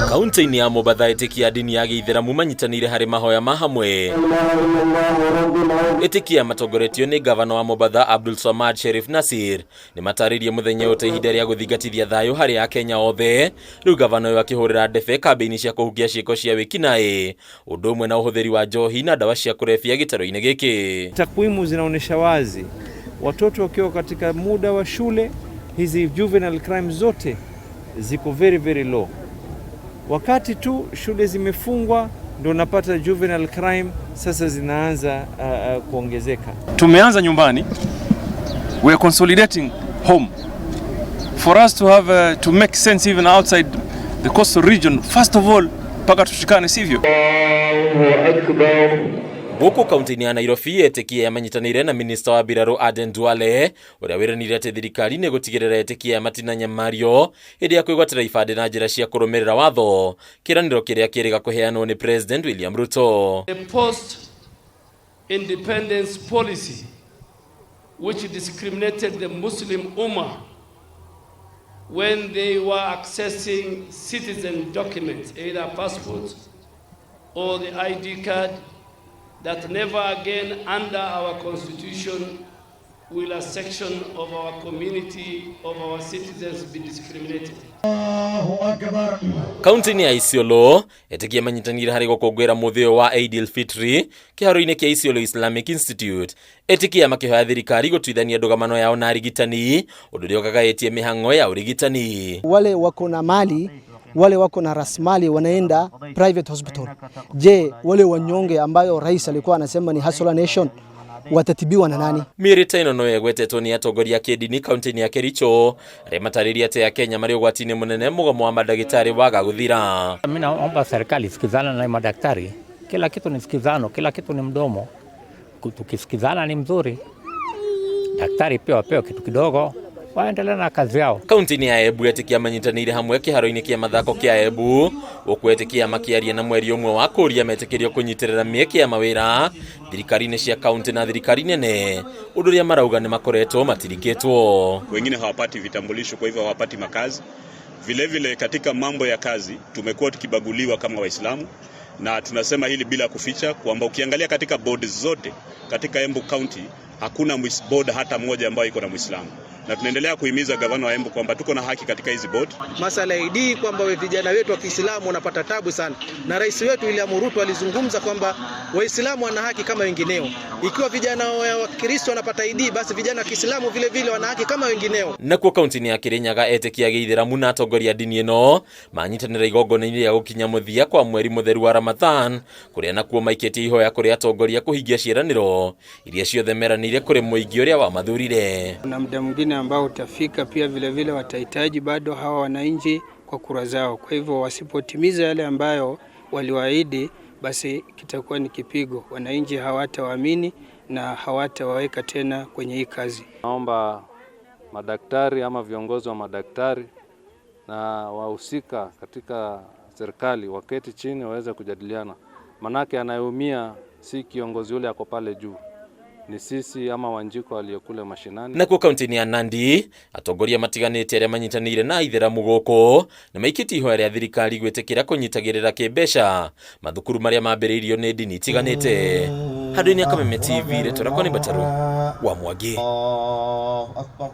Kaunti-inĩ ya Mombatha ĩtĩkia a ndini ya gĩithĩramu manyitanĩire harĩ mahoya ma hamwe. Ĩtĩkia matongoretio nĩ ngavana wa Mombatha Abdul Swamad Sherif Nasir nĩ matarĩirie mũthenya ũyũ ta ihinda rĩa gũthingatithia thayũ harĩ Akenya othe. Rĩu gavana ũyũ akĩhũrĩra ndebe kambĩini cia kũhukia ciĩko cia wĩkinaĩ ũndũ ũmwe na ũhũthĩri wa njohi na ndawa cia kũrebia gĩtarũ-inĩ gĩkĩ. Takwimu zinaonyesha wazi watoto wakiwa katika muda wa shule, hizi juvenile crime zote ziko very very low. Wakati tu shule zimefungwa ndo unapata juvenile crime sasa zinaanza kuongezeka. Tumeanza nyumbani, we are consolidating home for us to have to make sense even outside the coastal region. First of all, mpaka tushikane, sivyo? Gũkũ kaunti-inĩ ya Nairobi etĩkia manyitanĩire na minista wa mbirarũ Aden Duale ũrĩa wĩranĩire atĩ thirikari nĩ gũtigĩrĩra etĩkia matinanyamario hĩndĩ ya kwĩgwatĩra ibandĩ na njĩra cia kũrũmĩrĩra watho, kĩranĩro kĩrĩa kĩrĩga kũheanwo nĩ President William Ruto. The post-independence policy which discriminated the Muslim Ummah when they were accessing citizen documents, either passports or the ID card, that never again under our constitution will a section of our community, of our citizens be discriminated. Kaunti-inĩ ya Isiolo etĩkia manyitanĩire harĩ gũkũngũĩra mũthĩ ũyũ wa Eid al-Fitri kĩharo-inĩ kĩa Isiolo Islamic Institute. Etĩkia makĩhoya thirikari gũtuithania ndũgamano yao na arigitani ũndũ ũrĩa ũgagaĩtie mĩhang'o ya ũrigitani. Wale wako na mali, wale wako na rasilimali wanaenda private hospital. Je, wale wanyonge ambayo rais alikuwa anasema ni hustler nation watatibiwa na nani? Mĩĩrĩ ta ĩno no ĩgwetetwo nĩ atongoria a kĩndini kaunti-inĩ ya Kericho arĩa matarĩria atĩ Akenya marĩ ũgwati-inĩ mũnene mũgomo wa mandagĩtarĩ waga gũthira. Mimi naomba serikali sikizana na madaktari, kila kitu ni sikizano, kila kitu ni mdomo. Tukisikizana ni mzuri. Daktari pia wapewe kitu kidogo, waendelee na kazi yao. Kaunti-inĩ ya Embu etĩkia manyitanĩire hamwe kĩharo-inĩ kĩa mathako kĩa Embu gũkũ etĩkia makĩaria na mweri ũmwe wa kũria metĩkĩrio kũnyitĩrĩra mĩeke ya mawĩra thirikari-inĩ cia kaunti na thirikari nene ũndũ ũrĩa marauga nĩ makoretwo matirikĩtwo. Wengine hawapati vitambulisho, kwa hivyo hawapati makazi. Vile vile katika mambo ya kazi tumekuwa tukibaguliwa kama Waislamu, na tunasema hili bila kuficha kwamba ukiangalia katika board zote katika Embu County hakuna board hata moja ambayo iko na Muislamu, na tunaendelea kuhimiza gavana wa Embu kwamba tuko na haki katika hizi board. Masala ya ID kwamba vijana wetu wa Kiislamu wanapata tabu sana, na rais wetu William Ruto alizungumza kwamba Waislamu wana haki kama wengineo. Ikiwa vijana wa Kristo wanapata ID, basi vijana wa Kiislamu vile vile wana haki kama wengineo. Nakuo kaunti-inĩ ya Kirinyaga etĩkia gĩithĩramu na atongoria ndini ĩno manyitanĩra igongona-inĩ rĩa gũkinya mũthia kwa mweri mũtheru wa Ramadhan kũrĩa nakuo maikĩtie ihoya kũrĩ atongoria kũhingia ciĩranĩro iria ciothe meranĩire kũrĩ mũingĩ ũrĩa wamathurire. Na muda mwingine ambao utafika pia vile vile watahitaji bado hawa wananchi kwa kura zao. Kwa hivyo wasipotimiza yale ambayo waliwaahidi, basi kitakuwa ni kipigo. Wananchi hawatawaamini na hawatawaweka tena kwenye hii kazi. Naomba madaktari ama viongozi wa madaktari na wahusika katika serikali waketi chini waweze kujadiliana, manake anayeumia si kiongozi yule ako pale juu, ni sisi ama Wanjiko aliyekule mashinani. Nakuo kaunti-inĩ ya Nandi atongoria matiganĩte arĩa manyitanĩire na aithĩramu gũkũ nĩ maikĩtie ihoya rĩa thirikari gwĩtĩkĩra kũnyitagĩrĩra kĩmbeca mathukuru marĩa mambĩrĩirio nĩ ndini itiganĩte. Handũ-inĩ ya Kameme TV, rĩtwa rĩakwa nĩ Mbatarũ wa Mwangi. Allahu Akbar.